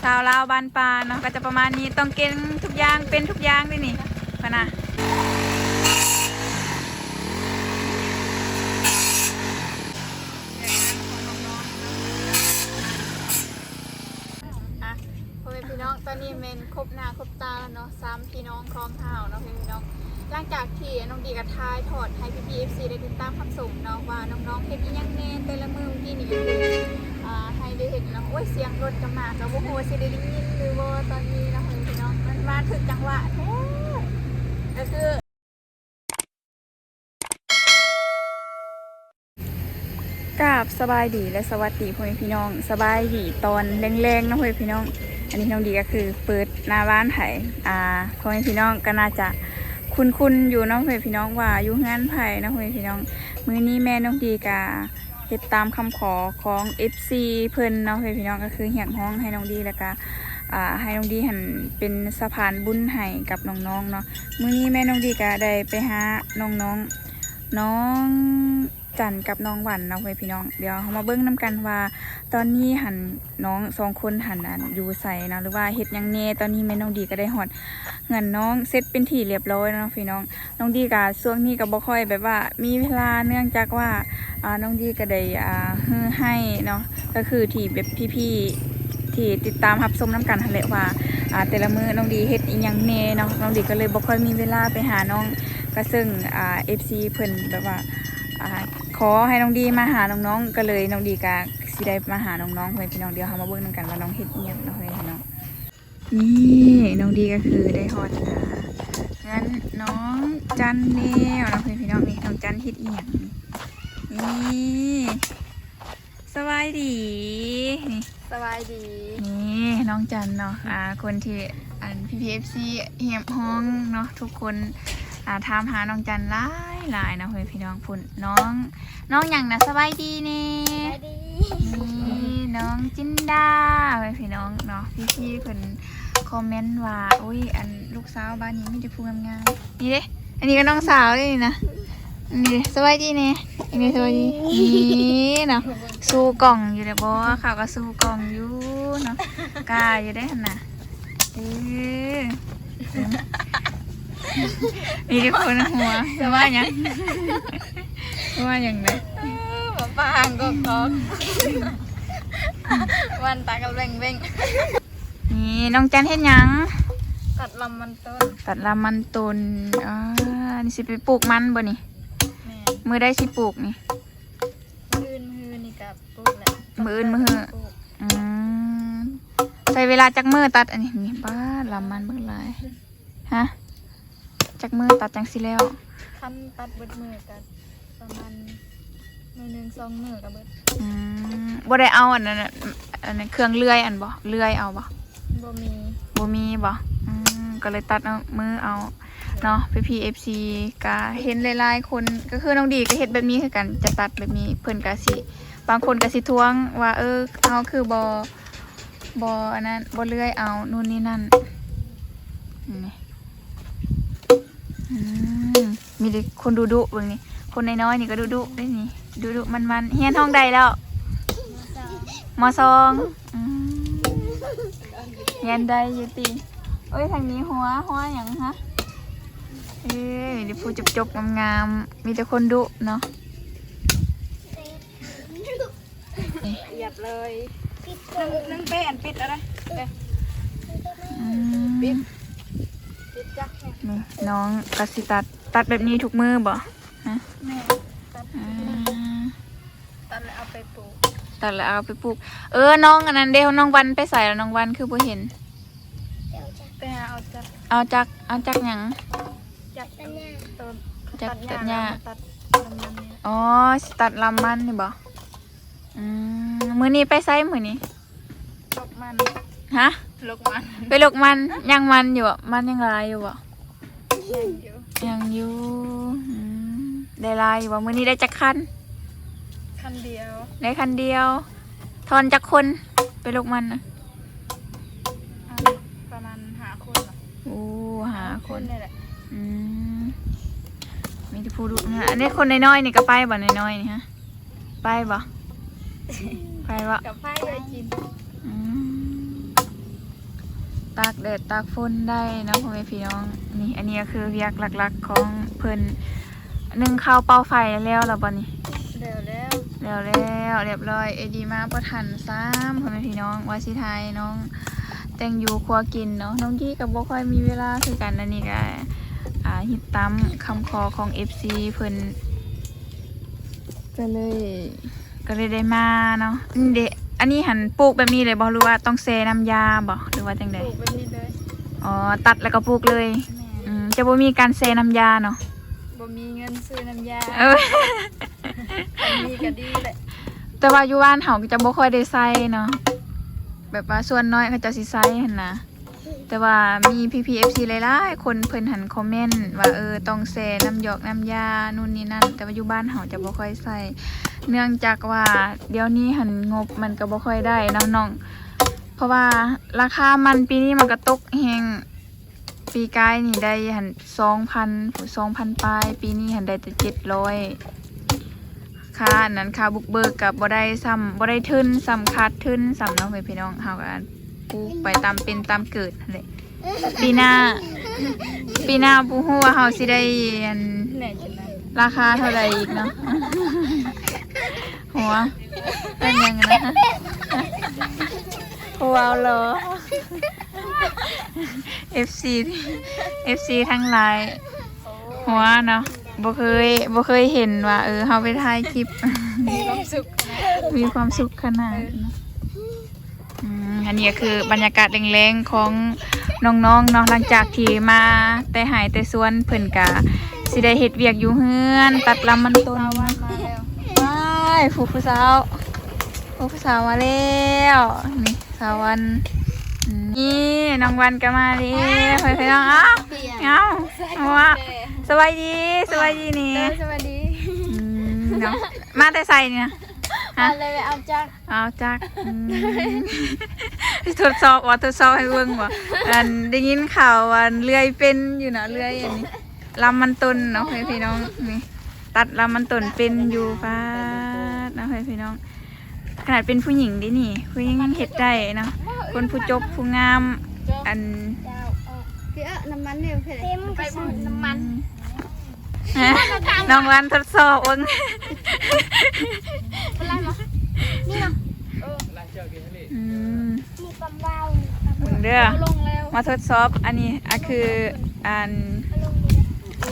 ຊາວລາວບ້ານປ່າເນາະ ກໍຈະປະມານນີ້ ຕ້ອງເກັ່ງທຸກຢ່າງ ເປັນທຸກຢ່າງເດ້ນີ້ ພະນະ. ອ່ະ ພໍ່ແມ່ພີ່ນ້ອງ ຕອນນີ້ແມ່ນຄົບໜ້າຄົບຕາແລ້ວເນາະ ສາມພີ່ນ້ອງຂອງເຮົາເນາະ ພີ່ນ້ອງ. ຫຼັງຈາກທີ່ນ້ອງດີກໍຖ່າຍທອດໃຫ້ພີ່ໆ ເອັຟຊີ ໄດ້ຕິດຕາມຮັບຊົມເນາະ ວ່ານ້ອງໆ ເຮັດອີ່ຫຍັງແດ່ແຕ່ລະມື້. ມື້ກີ້ນີ້ກໍຄື ອ່າ ໃຫ້ໄດ້ເຫັນເນາະ ໂອ້ຍ ສຽງລົດກັບໝາ ກໍບໍ່ຮູ້ວ່າຊິໄດ້ຍິນຫຼືບໍ່ຕອນນີ້ເນາະ ພີ່ນ້ອງ. ມັນມາຖືກຈັງຫວະແທ້ ກໍຄື ກາບສະບາຍດີ ແລະ ສະຫວັດດີພໍ່ແມ່ພີ່ນ້ອງ ສະບາຍດີຕອນແລງໆ ເນາະ ພໍ່ແມ່ພີ່ນ້ອງ. ອັນນີ້ນ້ອງດີກໍຄືເປີດໜ້າບ້ານໃຫ້ ອ່າ ພໍ່ແມ່ພີ່ນ້ອງກໍໜ້າຈະຄຸ້ນໆ ຢູ່ເນາະ ພໍ່ແມ່ພີ່ນ້ອງ ວ່າຢູ່ເຮືອນໃຜເນາະ ພໍ່ແມ່ພີ່ນ້ອງ. ມື້ນີ້ແມ່ນ້ອງດີກໍເຮັດຕາມຄຳຂໍຂອງ ເອັຟຊີ ເພິ່ນເນາະ ພໍ່ແມ່ພີ່ນ້ອງ ກໍຄືຮຽກຮ້ອງໃຫ້ນ້ອງດີ ແລ້ວກໍ ອ່າ ໃຫ້ນ້ອງດີຫັ້ນເປັນສະພານບຸນໃຫ້ກັບນ້ອງໆ ເນາະ. ມື້ນີ້ແມ່ນ້ອງດີກໍໄດ້ໄປຫານ້ອງໆ ນ້ອງຈັນກັບນ້ອງຫວັນເນາະ ພໍ່ແມ່ພີ່ນ້ອງ. ດຽວເຮົາມາເບິ່ງນຳກັນວ່າ ຕອນນີ້ຫັ້ນນ້ອງສອງຄົນຫັ້ນ ອັນ ຢູ່ໃສເນາະ ຫຼືວ່າເຮັດຫຍັງແດ່. ຕອນນີ້ແມ່ນ້ອງດີກໍໄດ້ຮອດເຮືອນນ້ອງເສັດເປັນທີ່ລຽບຮ້ອຍເນາະ ພີ່ນ້ອງ. ນ້ອງດີກໍຊ່ວງນີ້ກໍບໍ່ຄ່ອຍແບບວ່າມີເວລາ ເນື່ອງຈາກວ່າ ອ່າ ນ້ອງດີກໍໄດ້ ອ່າ ຮື້ໄຮ່ເນາະ ກໍຄືທີ່ແບບພີ່ໆ ທີ່ຕິດຕາມຮັບຊົມນຳກັນຫັ້ນແຫຼະວ່າ ອ່າ ແຕ່ລະມື້ນ້ອງດີເຮັດອີ່ຫຍັງແດ່ເນາະ. ນ້ອງດີກໍເລີຍບໍ່ຄ່ອຍມີເວລາໄປຫານ້ອງ ກໍເຊິ່ງ ອ່າ ເອັຟຊີ ເພິ່ນແບບວ່າ ອ່າ ຂໍໃຫ້ນ້ອງດີມາຫານ້ອງໆ ກໍເລີຍນ້ອງດີກໍຊິໄດ້ມາຫານ້ອງໆ ພໍ່ແມ່ພີ່ນ້ອງ. ດຽວເຮົາມາເບິ່ງນຳກັນວ່ານ້ອງເຮັດອີ່ຫຍັງເນາະ ພໍ່ແມ່ພີ່ນ້ອງ. ນີ້ນ້ອງດີກໍຄືໄດ້ຮອດ ອ່າ ເຮືອນນ້ອງຈັນແລ້ວເນາະ ພໍ່ແມ່ພີ່ນ້ອງ. ນີ້ນ້ອງຈັນເຮັດອີ່ຫຍັງນີ້ ນີ້ ສະບາຍດີ ນີ້ ສະບາຍດີ ນີ້ນ້ອງຈັນເນາະ ອ່າ ຄົນທີ່ ອັນ ພີ່ໆ ເອັຟຊີ ຮຽກຮ້ອງເນາະ ທຸກຄົນ ອ່າ ຖາມຫານ້ອງຈັນຫຼາຍໆ ເນາະ ເຮີ້ຍ ພີ່ນ້ອງ. ພຸ້ນ ນ້ອງ ນ້ອງຫຍັງນະ? ສະບາຍດີແດ່ ສະບາຍດີ ນີ້ນ້ອງຈິນດາ ເຮີ້ຍ ພີ່ນ້ອງເນາະ. ພີ່ໆ ເພິ່ນຄອມເມັນວ່າ ໂອ້ຍ ອັນ ລູກສາວບ້ານນີ້ມີແຕ່ຜູ້ງາມໆ ນີ້ເດ້. ອັນນີ້ກໍນ້ອງສາວເດ້ນີ້ນະ ນີ້ເດ້. ສະບາຍດີແດ່ ນີ້ ສະບາຍດີ ນີ້ເນາະ ຊູກ້ອງຢູ່ເດ້ບໍ່? ເຂົາກໍຊູກ້ອງຢູ່ເນາະ ກ້າຢູ່ເດ້ຫັ້ນນະ. ເອີ ມີແຕ່ຄົນຫົວ ສະບາຍຫຍັງ ສະບາຍຫຍັງເດ້? ເອີ ມາປາງກອກໆ ວັນຕາກັນແວ່ງໆ. ນີ້ນ້ອງຈັນເຮັດຫຍັງ? ຕັດລຳມັນຕົ້ນ ຕັດລຳມັນຕົ້ນ. ອ່າ ນີ້ຊິໄປປູກມັນບໍ່ນີ້? ແມ່ນ ມື້ໃດຊິປູກນີ້? ມື້ອື່ນ ມື້ຮືນີ້ກໍປູກແລ້ວ ມື້ອື່ນ ມື້ຮື ອືມ ໃຊ້ເວລາຈັກມື້ຕັດອັນນີ້? ນີ້ ປ້າ ລຳມັນບັກຫຼາຍ ຮະ ຈັກມື້ຕັດຈັ່ງຊິແລ້ວ? ຄັນຕັດເບິດມື້ກໍປະມານມື້ໜຶ່ງສອງມື້ກໍເບິດ. ອືມ ບໍ່ໄດ້ເອົາອັນນັ້ນ ອັນນັ້ນ ເຄື່ອງເລື່ອຍອັນບໍ່? ເລື່ອຍເອົາບໍ່? ບໍ່ມີ ບໍ່ມີບໍ່? ອືມ ກໍເລີຍຕັດເອົາມືເອົາເນາະ. ພີ່ໆ ເອັຟຊີ ກໍເຫັນຫຼາຍໆຄົນ ກໍຄືນ້ອງດີກໍເຮັດແບບນີ້ຄືກັນ ຈະຕັດແບບນີ້. ເພິ່ນກໍຊິ ບາງຄົນກໍຊິທ້ວງວ່າ ເອີ ເຮົາຄືບໍ່ ບໍ່ອັນນັ້ນ ບໍ່ເລື່ອຍເອົາ ນູ້ນນີ້ນັ້ນ. ນີ້ ອືມ ມີແຕ່ຄົນດຸໆ ເບິ່ງນີ້ ຄົນນ້ອຍໆ ນີ້ກໍດຸໆ ເດ້ນີ້ ດຸໆ ມັນໆ. ຮຽນຫ້ອງໃດແລ້ວ? ມ.ສອງ ມ.ສອງ ອືມ ຮຽນໄດ້ຢູ່ຕິ? ໂອ້ຍ ທາງນີ້ຫົວ ຫົວຫຍັງຫະ? ເອີຍ ມີແຕ່ຜູ້ຈົບໆ ງາມໆ ມີແຕ່ຄົນດຸເນາະ. ຮຽບເລີຍ ໜຶ່ງ ໜຶ່ງເປ້ ອັນປິດເອົາເດ້ ເປ້ ອືມ ປິດ ປິດຈັກນີ້. ນີ້ນ້ອງກໍຊິຕັດ ຕັດແບບນີ້ທຸກມື້ບໍ່? ຮະ ແມ່ນ ຕັດ ອືມ ຕັດແລ້ວເອົາໄປປູກ ຕັດແລ້ວເອົາໄປປູກ. ເອີ ນ້ອງອັນນັ້ນເດ້ ນ້ອງວັນໄປໃສລະ? ນ້ອງວັນຄືບໍ່ເຫັນ? ໄປຫາເອົາຈັກ ເອົາຈັກ ເອົາຈັກຫຍັງ? ຈັກຕັດຫຍ້າ ຕັດຫຍ້າ ຕັດລຳມັນນີ້. ອໍ ຊິຕັດລຳມັນນີ້ບໍ່? ອືມ ມື້ນີ້ໄປໃສມື້ນີ້? ລົກມັນ ຮະ? ລົກມັນ ໄປລົກມັນ ຍັງມັນຢູ່ບໍ່? ມັນຍັງຫຼາຍຢູ່ບໍ່? ຍັງຢູ່ ຍັງຢູ່. ອືມ ໄດ້ຫຼາຍຢູ່ບໍ່? ມື້ນີ້ໄດ້ຈັກຄັນ? ຄັນດຽວ ໄດ້ຄັນດຽວ. ທອນຈັກຄົນໄປລົກມັນນະ? ປະມານຫ້າຄົນ. ໂອ້ ຫ້າຄົນ ຫ້າຄົນນີ້ແຫຼະ. ອືມ ມີແຕ່ຜູ້ດຸນະ. ອັນນີ້ຄົນນ້ອຍໆ ນີ້ກໍໄປບໍ່? ນ້ອຍໆ ນີ້ຮະ ໄປບໍ່? ໄປບໍ່? ກັບໄປໄປກິນ. ອືມ ຕາກແດດຕາກຝົນໄດ້ເນາະ ພໍ່ແມ່ພີ່ນ້ອງ. ນີ້ ອັນນີ້ກໍຄືວຽກຫຼັກໆຂອງເພິ່ນ. ໜຶ້ງເຂົ້າເປົ່າໄຟແລ້ວລະບໍ່ນີ້? ແລ້ວແລ້ວ ແລ້ວແລ້ວ ຮຽບຮ້ອຍ. ເອດີມາບໍ່ທັນຊ້ຳ ພໍ່ແມ່ພີ່ນ້ອງ ວ່າຊິຖ່າຍນ້ອງແຕ່ງຢູ່ຄົວກິນເນາະ. ນ້ອງກີ້ກໍບໍ່ຄ່ອຍມີເວລາຄືກັນ. ອັນນີ້ກໍ ອ່າ ເຮັດຕາມຄຳຂໍຂອງເອັຟຊີເພິ່ນ ກໍເລີຍ ກໍເລີຍໄດ້ມາເນາະ. ເດ ອັນນີ້ຫັ້ນປູກແບບນີ້ເລີຍບໍ່ ຫຼືວ່າຕ້ອງແຊ່ນ້ຳຢາບໍ່ ຫຼືວ່າຈັ່ງໃດ? ປູກແບບນີ້ເລີຍ. ອໍ ຕັດແລ້ວກໍປູກເລີຍ. ແມ່ນ. ອືມ ຈະບໍ່ມີການແຊ່ນ້ຳຢາເນາະ? ບໍ່ມີເງິນຊື້ນ້ຳຢາ. ເອີ ຄັນມີກໍດີແຫຼະ. ແຕ່ວ່າຢູ່ບ້ານເຮົາກໍຈະບໍ່ຄ່ອຍໄດ້ໃຊ້ເນາະ ແບບວ່າສ່ວນນ້ອຍເຂົາເຈົ້າຊິໃຊ້ຫັ້ນນະ. ແຕ່ວ່າມີພີ່ໆ ເອັຟຊີ ຫຼາຍໆຄົນເພິ່ນຫັ້ນຄອມເມັນວ່າ ເອີ ຕ້ອງແຊ່ນ້ຳຢອກນ້ຳຢາ ນູ້ນນີ້ນັ້ນ ແຕ່ວ່າຢູ່ບ້ານເຮົາຈະບໍ່ຄ່ອຍໃຊ້ ເນື່ອງຈາກວ່າດຽວນີ້ຫັ້ນງົບມັນກໍບໍ່ຄ່ອຍໄດ້ເນາະນ້ອງ ເພາະວ່າລາຄາມັນປີນີ້ມັນກໍຕົກແຮງ. ປີກາຍນີ້ໄດ້ຫັ້ນສອງພັນ ສອງພັນປາຍ ປີນີ້ຫັ້ນໄດ້ແຕ່ເຈັດຮ້ອຍ. ຄ່າອັນນັ້ນ ຄ່າບຸກເບີກກໍບໍ່ໄດ້ຊ້ຳ ບໍ່ໄດ້ທຶນຊ້ຳ ຂາດທຶນຊ້ຳເນາະ ເພື່ອນພີ່ນ້ອງ. ເຮົາກໍປູກໄປຕາມເປັນຕາມເກີດຫັ້ນແຫຼະ. ປີໜ້າ ປີໜ້າບໍ່ຮູ້ວ່າເຮົາຊິໄດ້ອັນ ລາຄາເທົ່າໃດອີກເນາະ. ຫົວ ເປັນຫຍັງນະ? ຫົວເຫຼືອ ເອັຟຊີ ເອັຟຊີທັງຫຼາຍ ຫົວເນາະ. ບໍ່ເຄີຍ ບໍ່ເຄີຍເຫັນວ່າ ເອີ ເຮົາໄປຖ່າຍຄລິບ ມີຄວາມສຸກ ມີຄວາມສຸກຂະໜາດເນາະ. ອືມ ອັນນີ້ກໍຄືບັນຍາກາດແລງໆຂອງນ້ອງໆເນາະ ຫຼັງຈາກທີ່ມາແຕ່ໄຮ່ແຕ່ສວນ ເພິ່ນກະຊິໄດ້ເຮັດວຽກຢູ່ເຮືອນ ຕັດລຳມັນຕົ້ນ. ວ້າຍ ຜູ້ ຜູ້ສາວ ຜູ້ ຜູ້ສາວມາແລ້ວ ນີ້ ສາວວັນ. ນີ້ນ້ອງວັນກໍມາແລ້ວ ເພື່ອນພີ່ນ້ອງ. ເອົ້າ ເອົ້າ ສະບາຍດີ ສະບາຍດີນີ້. ໂດຍ ສະບາຍດີ. ອືມ ເນາະ ມາແຕ່ໃສນີ້ນະ? ຮະ? ມາເລີຍໄປເອົາຈັກ ເອົາຈັກ. ອືມ ທົດສອບ ວ່າທົດສອບໃຫ້ເບິ່ງບໍ່? ອັນ ໄດ້ຍິນຂ່າວວ່າເລື່ອຍເປັນຢູ່ນະ ເລື່ອຍອັນນີ້ ລຳມັນຕົ້ນເນາະ ເພື່ອນພີ່ນ້ອງ. ນີ້ ຕັດລຳມັນຕົ້ນເປັນຢູ່. ປາດເນາະ ເພື່ອນພີ່ນ້ອງ. ຂະໜາດເປັນຜູ້ຍິງເດ້ນີ້ ຜູ້ຍິງຍັງເຮັດໄດ້ເນາະ. ຄົນຜູ້ຈົບຜູ້ງາມ ອັນ ເຈົ້າ ເອີ ຄື ເອີ ນ້ຳມັນນີ້ ເອີ ເປັນ ເຕັມ ໄປ ກະສັນ ນ້ຳມັນ. ອືມ ນ້ອງວັນທົດສອບເບິ່ງ ເປັນໄລບໍ່? ນີ້ເນາະ ເອີ ອືມ ມີຄວາມວາວ ເບິ່ງເດີ ເອົາລົງແລ້ວ ມາທົດສອບ. ອັນນີ້ ອາ ຄື ອັນ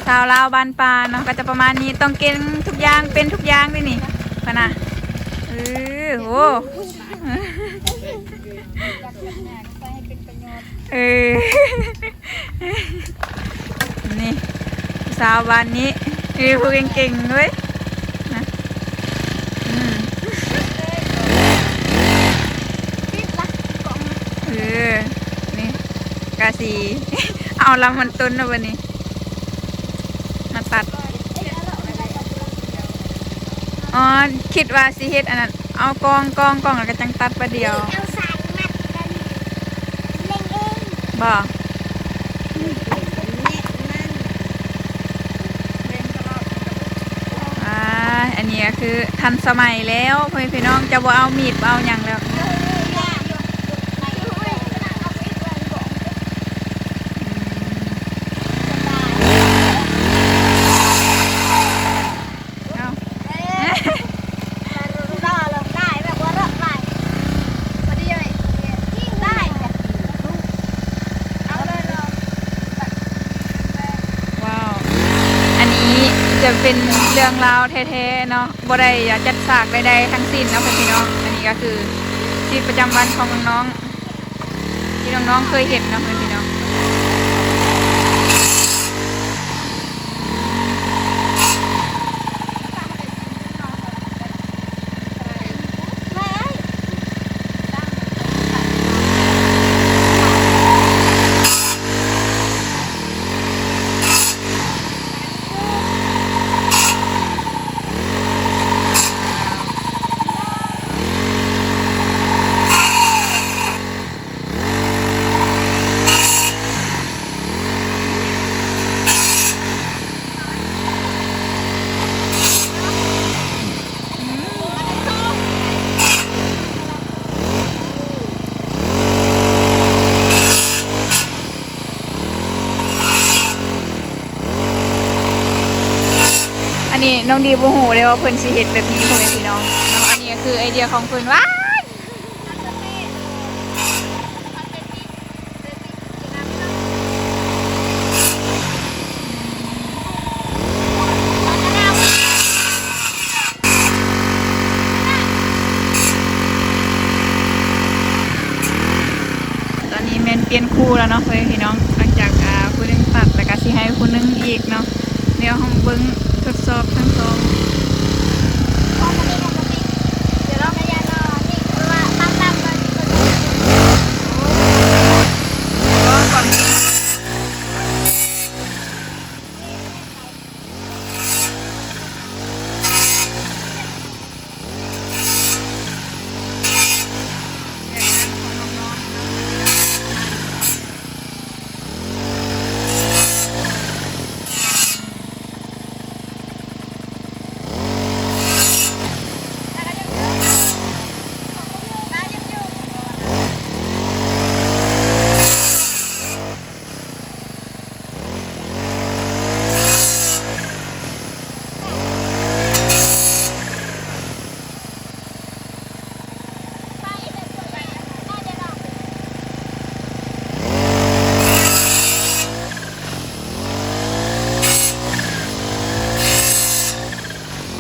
ສາວລາວບ້ານປ່າເນາະ ກໍຈະປະມານນີ້ ຕ້ອງເກັ່ງທຸກຢ່າງ ເປັນທຸກຢ່າງເດ້ນີ້ ພະນະ. ເອີ ໂອ້ ເອີ ນີ້ ສາວບ້ານນີ້ ເອີ ຜູ້ເກັ່ງໆເວີຍນະ. ອືມ ເອີ ນີ້ກະຊິເອົາລຳມັນຕົ້ນເນາະ ບັດນີ້ມາຕັດ. ອໍ ຄິດວ່າຊິເຮັດອັນນັ້ນ ເອົາກອງ ກອງ ກອງ ແລ້ວກໍຈັ່ງຕັດບາດດຽວ. ເອົາສາຍມັດກັນ ເລັ່ງເອງ ບໍ່? ອາ ອັນນີ້ກໍຄືທັນສະໄໝແລ້ວ ພໍ່ແມ່ພີ່ນ້ອງ ຈະບໍ່ເອົາມີດ ບໍ່ເອົາຫຍັງແລ້ວ. ເອົາ ວ້າວ ອັນນີ້ຈະເປັນເລື່ອງລາວແທ້ໆເນາະ ບໍ່ໄດ້ຈັດສາກໃດໆທັງສິ້ນເນາະ ພໍ່ແມ່ພີ່ນ້ອງ. ອັນນີ້ກໍຄືຊີວິດປະຈຳວັນຂອງນ້ອງໆ ທີ່ນ້ອງໆເຄີຍເຮັດເນາະ ພໍ່ແມ່ພີ່ນ້ອງ. ເ ນ້ອງດີບໍ່ຮູ້ເດ້ວ່າເພິ່ນຊິເຮັດແບບນີ້ ພໍ່ແມ່ພີ່ນ້ອງເນາະ. ອັນນີ້ກໍຄືໄອເດຍຂອງເພິ່ນ. ວ້າຍ! ຕອນນີ້ແມ່ນປ່ຽນຄູ່ແລ້ວເນາະ ພໍ່ແມ່ພີ່ນ້ອງ. ຫຼັງຈາກ ອ່າ ຜູ້ໜຶ່ງຕັດ ແລ້ວກໍຊິໃຫ້ຜູ້ໜຶ່ງອີກເນາະ. ດຽວເຮົາເບິ່ງທົດສອບທັງສອງ.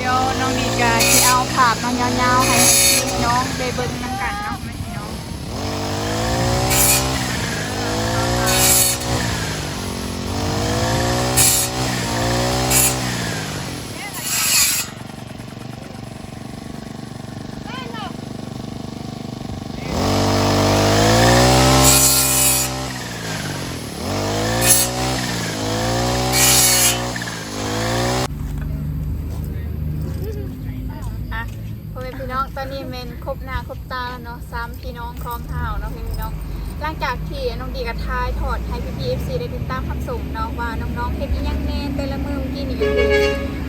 ດຽວນ້ອງດີກໍຊິເອົາພາບເນາະ ຍາວໆ ໃຫ້ພີ່ໃຫ້ນ້ອງໄດ້ເບິ່ງນຳກັນເນາະ ແມ່ພີ່ນ້ອງ. ອ່ະ ພໍ່ແມ່ພີ່ນ້ອງ ຕອນນີ້ແມ່ນຄົບໜ້າຄົບຕາແລ້ວເນາະ ສາມພີ່ນ້ອງຂອງເຮົາເນາະ ພີ່ນ້ອງ. ຫຼັງຈາກທີ່ນ້ອງດີກໍຖ່າຍທອດໃຫ້ພີ່ໆ ເອັຟຊີ ໄດ້ຕິດຕາມຮັບຊົມເນາະ ວ່ານ້ອງໆ ເຮັດອີ່ຫຍັງແດ່ແຕ່ລະມື້. ມື້ກີ້ນີ້ກໍຄື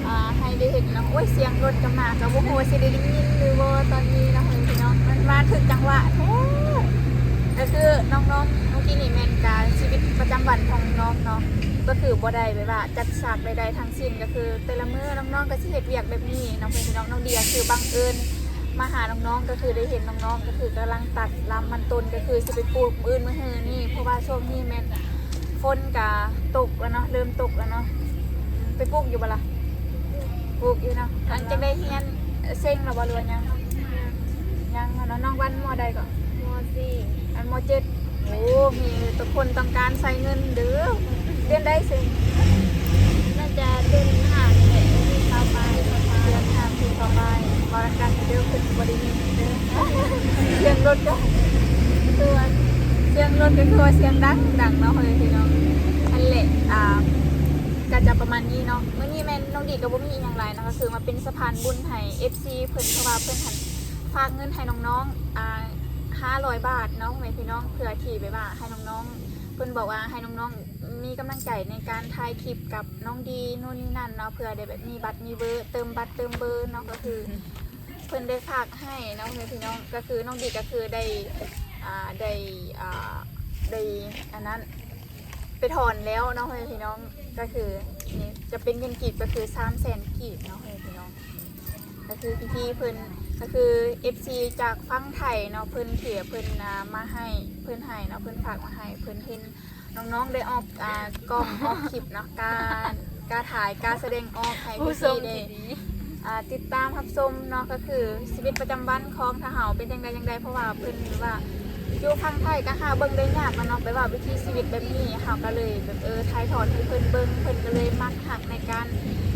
ອ່າ ໃຫ້ໄດ້ເຫັນເນາະ. ໂອ້ຍ ສຽງລົດກໍມາ ກໍບໍ່ຮູ້ວ່າຊິໄດ້ຍິນຫຼືບໍ່ຕອນນີ້ເນາະ ພີ່ນ້ອງ. ມັນມາຖືກຈັງຫວະແທ້. ກໍຄືນ້ອງໆ ມື້ກີ້ນີ້ແມ່ນການຊີວິດປະຈຳວັນຂອງນ້ອງເນາະ ກໍຄືບໍ່ໄດ້ແບບວ່າຈັດສາກໃດໆ ທັງ ສິ້ນ ກໍຄືແຕ່ລະມື້ນ້ອງໆ ກໍຊິເຮັດວຽກແບບນີ້ເນາະ ເພື່ອນພີ່ນ້ອງ. ນ້ອງເດຍຄືບັງເອີນມາຫານ້ອງໆ ກໍຄືໄດ້ເຫັນນ້ອງໆ ກໍຄືກຳລັງຕັດລຳມັນຕົ້ນ ກໍຄືຊິໄປປູກມື້ອື່ນມື້ຮືນີ້ ເພາະວ່າຊ່ວງນີ້ແມ່ນຝົນກະຕົກແລ້ວເນາະ ເລີ່ມຕົກແລ້ວເນາະ. ໄປປູກຢູ່ບໍ່ລະ? ປູກຢູ່ເນາະ. ອັນ ຈັ່ງໃດຮຽນເສັງແລ້ວບໍ່ ຫຼືວ່າຍັງ? ຍັງເນາະ. ນ້ອງວັນ ມໍໃດເກາະ? ມໍສີ່. ອັນ ມໍເຈັດ. ໂອ້ ມີແຕ່ຄົນຕ້ອງການໃຊ້ເງິນເດີ. ເດືອນໃດເສັງ? ໜ້າຈະເດືອນຫ້ານີ້ແຫຼະ ວັນທີຊາວປາຍ. ເດືອນຫ້າ ວັນທີຊາວປາຍ. ເວົ້ານຳກັນເດີ ເພິ່ນບໍ່ໄດ້ຍິນເດີ. ສຽງລົດກໍຄືວ່າ ສຽງລົດກໍຄືວ່າສຽງດັງໆ ເນາະ ພໍ່ແມ່ພີ່ນ້ອງ. ຫັ້ນແຫຼະ ອ່າ ກໍຈະປະມານນີ້ເນາະ. ມື້ນີ້ແມ່ນນ້ອງດີກໍບໍ່ມີອີ່ຫຍັງຫຼາຍເນາະ ກໍຄືມາເປັນສະພານບຸນໃຫ້ ເອັຟຊີ ເພິ່ນ ເພາະວ່າເພິ່ນຫັ້ນຝາກເງິນໃຫ້ນ້ອງໆ ອ່າ ຫ້າຮ້ອຍບາດເນາະ ພໍ່ແມ່ພີ່ນ້ອງ ເພື່ອທີ່ແບບວ່າໃຫ້ນ້ອງໆ ເພິ່ນບອກວ່າໃຫ້ນ້ອງໆ ມີກຳລັງໃຈໃນການຖ່າຍຄລິບກັບນ້ອງດີ ໂນ່ນນີ້ນັ້ນເນາະ ເພື່ອໄດ້ແບບມີບັດມີເບີ ເຕີມບັດເຕີມເບີເນາະ. ກໍຄືເພິ່ນໄດ້ຝາກໃຫ້ເນາະ ພໍ່ແມ່ພີ່ນ້ອງ. ກໍຄືນ້ອງດີກໍຄືໄດ້ ອ່າ ໄດ້ ອ່າ ໄດ້ອັນນັ້ນ ໄປຖອນແລ້ວເນາະ ພໍ່ແມ່ພີ່ນ້ອງ. ກໍຄືນີ້ຈະເປັນເງິນກີບ ກໍຄືສາມແສນກີບເນາະ ພໍ່ແມ່ພີ່ນ້ອງ. ກໍຄືພີ່ໆ ເພິ່ນ ກໍຄື ເອັຟຊີ ຈາກຝັ່ງໄທເນາະ ເພິ່ນເຂຍ ເພິ່ນ ອ່າ ມາໃຫ້ ເພິ່ນໃຫ້ເນາະ ເພິ່ນຝາກມາໃຫ້. ເພິ່ນເຫັນນ້ອງໆ ໄດ້ອອກ ອ່າ ກ້ອງ ອອກຄລິບເນາະ ກາ ກາຖ່າຍ ກາສະແດງອອກໃຫ້ພີ່ໄດ້ ອ່າ ຕິດຕາມຮັບຊົມເນາະ. ກໍຄືຊີວິດປະຈຳວັນຂອງທາງເຮົາເປັນຈັ່ງໃດຈັ່ງໃດ ເພາະວ່າເພິ່ນວ່າ ຢູ່ຝັ່ງໄທກໍຫາເບິ່ງໄດ້ຍາກແລ້ວເນາະ ແບບວ່າວິຖີຊີວິດແບບນີ້. ເຮົາກໍເລີຍແບບ ເອີ ຖ່າຍທອດໃຫ້ເພິ່ນເບິ່ງ ເພິ່ນກໍເລີຍມັກຮັກໃນການ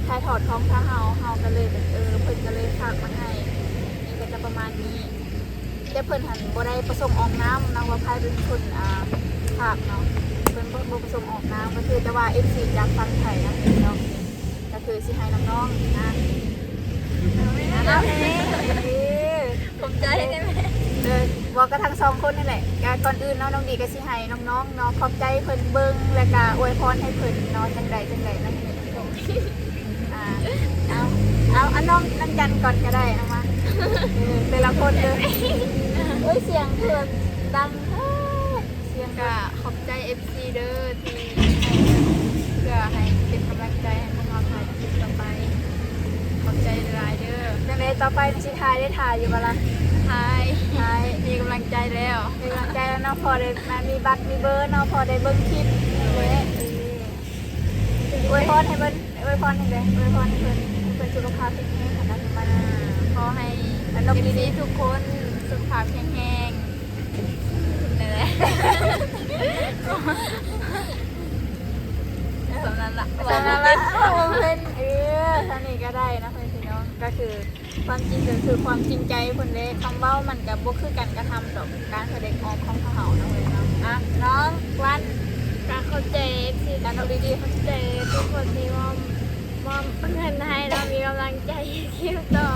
ຖ່າຍທອດຂອງທາງເຮົາ ເຮົາກໍເລີຍແບບ ເອີ ເພິ່ນກໍເລີຍຝາກມາໃຫ້. ນີ້ກໍຈະປະມານນີ້ ແຕ່ເພິ່ນຫັ້ນບໍ່ໄດ້ປະສົງອອກນາມນະ ວ່າໃຜເປັນຄົນ ອ່າ ຝາກເນາະ ເພິ່ນບໍ່ ບໍ່ປະສົງອອກນາມ. ກໍຄືແຕ່ວ່າ ເອັຟຊີ ຈາກຝັ່ງໄທນະເນາະ ກໍຄືຊິໃຫ້ນ້ອງໆ ນະ ຂອບໃຈເດ້ແມ່. ເອີ ເວົ້າກັບທັງສອງຄົນນີ້ແຫຼະ. ກໍກ່ອນອື່ນເນາະ ນ້ອງດີກໍຊິໃຫ້ນ້ອງໆ ເນາະ ຂອບໃຈເພິ່ນເບິ່ງ ແລ້ວກໍອວຍພອນໃຫ້ເພິ່ນເນາະ ຈັ່ງໃດຈັ່ງໃດນະ. ອ່າ ເອົາ ເອົາ ອັນນ້ອງນາງຈັນກ່ອນກໍໄດ້ ເອົາມາ. ເອີ ແຕ່ລະຄົນເດີ. ໂອ້ຍ ສຽງຄືແບບດັງແທ້. ສຽງ ກໍຂອບໃຈ ເອັຟຊີ ເດີ ທີ່ໃຫ້ເງິນເພື່ອໃຫ້ເປັນກຳລັງໃຈໃຫ້ພວກເຮົາຖ່າຍຄລິບຕໍ່ໄປ. ຂອບໃຈຫຼາຍເດີ. ຈັ່ງໃດຕໍ່ໄປມັນຊິຖ່າຍໄດ້ຖ່າຍຢູ່ບໍ່ລະ? ຖ່າຍ ຖ່າຍ ມີກຳລັງໃຈແລ້ວ ມີກຳລັງໃຈແລ້ວເນາະ ພໍໄດ້ມາມີບັດມີເບີເນາະ ພໍໄດ້ເບິ່ງຄລິບນີ້ແຫຼະ. ເອີ ອວຍພອນໃຫ້ເພິ່ນ ອວຍພອນຈັ່ງໃດ ອວຍພອນໃຫ້ເພິ່ນ ໃຫ້ເພິ່ນສຸຂະພາບແຂງແຮງ ໃຫ້ກັນມາ ຂໍໃຫ້ ເອັຟຊີທຸກຄົນສຸຂະພາບແຂງແຮງ ນັ້ນແຫຼະ ສ່ຳນັ້ນລະ ສ່ຳນັ້ນລະ ເອີ ເພິ່ນ ເອີ ສ່ຳນີ້ກໍໄດ້ເນາະ ເພື່ອນພີ່ນ້ອງ ກໍຄື ຄວາມຈິງກໍຄືຄວາມຈິງໃຈພຸ້ນເດ້ ຄຳເວົ້າມັນກໍບໍ່ຄືການກະທຳດອກ ການສະແດງອອກຂອງພວກເຮົາເນາະເອີຍເນາະ. ອ່ະ ນ້ອງວັນ ກໍຂອບໃຈເອັຟຊີ ກັນເອົາດີໆ ຂອບໃຈທຸກຄົນທີ່ມອບ ມອບເງິນໃຫ້ເນາະ ມີກຳລັງໃຈເຮັດຄລິບຕໍ່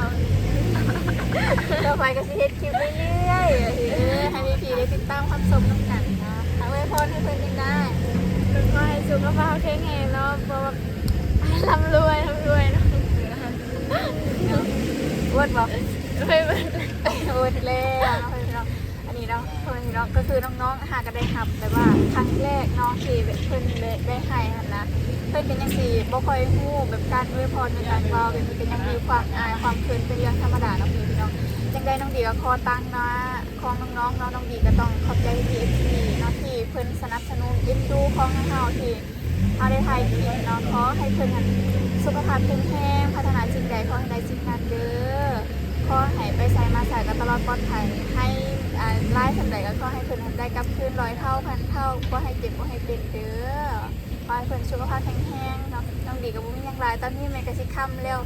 ຕໍ່ໄປກໍຊິເຮັດຄລິບເລື້ອຍໆ ເອີ ໃຫ້ພີ່ໆໄດ້ຕິດຕາມຮັບຊົມນຳກັນເນາະ. ອວຍພອນໃຫ້ເພິ່ນຈັ່ງໃດ ກໍຂໍໃຫ້ສຸຂະພາບແຂງແຮງເນາະ ແບບວ່າ ໃຫ້ລ່ຳລວຍ ລ່ຳລວຍເນາະ. ເວີດບໍ່? ເວີດ ເວີດແລ້ວເນາະ ເພື່ອນພີ່ນ້ອງ. ອັນນີ້ເນາະ ເພື່ອນພີ່ນ້ອງ ກໍຄືນ້ອງໆຫາກໍໄດ້ຮັບແບບວ່າຄັ້ງແລກເນາະ ທີ່ແບບເພິ່ນໄດ້ ໄດ້ໃຫ້ຫັ້ນນະ ເພິ່ນກໍຍັງຊິບໍ່ຄ່ອຍຮູ້ແບບການອວຍພອນ ຫຼືການເວົ້າແບບນີ້ ກໍຍັງມີຄວາມອາຍຄວາມເຂີນເປັນເລື່ອງທຳມະດາເນາະ ເພື່ອນພີ່ນ້ອງ. ຈັ່ງໃດນ້ອງດີກໍຂໍຕາງໜ້າຂອງນ້ອງໆເນາະ ນ້ອງດີກໍຕ້ອງຂອບໃຈ ເອັຟຊີ ເນາະ ທີ່ເພິ່ນສະໜັບສະໜູນເອັນດູຂອງເຮົາ ທີ່ ເຮົາໄດ້ຖ່າຍຄລິບເນາະ ຂໍໃຫ້ເພິ່ນຫັ້ນສຸຂະພາບແຂງແຮງ ປາດຖະໜາສິ່ງໃດຂໍໃຫ້ໄດ້ສິ່ງນັ້ນເດີ ຂໍໃຫ້ໄປໃສມາໃສກໍຕະຫຼອດປອດໄພ ໃຫ້ ອາ ຫຼາຍສ່ຳໃດກໍຂໍໃຫ້ເພິ່ນຫັ້ນໄດ້ກັບຄືນຮ້ອຍເທົ່າພັນເທົ່າ ບໍ່ໃຫ້ເຈັບບໍ່ໃຫ້ເປັນເດີ ຂໍໃຫ້ເພິ່ນສຸຂະພາບແຂງແຮງເນາະ. ນ້ອງດີກໍບໍ່ມີຫຍັງຫຼາຍ ຕອນນີ້ແມ່ນກໍຊິຄ່ຳແລ້ວ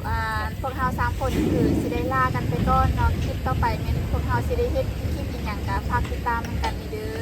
ອາ ພວກເຮົາສາມຄົນກໍຄືຊິໄດ້ລາກັນໄປກ່ອນເນາະ ຄລິບຕໍ່ໄປແມ່ນພວກເຮົາຊິໄດ້ເຮັດຄລິບອີ່ຫຍັງກໍຝາກຕິດຕາມນຳກັນເດີ.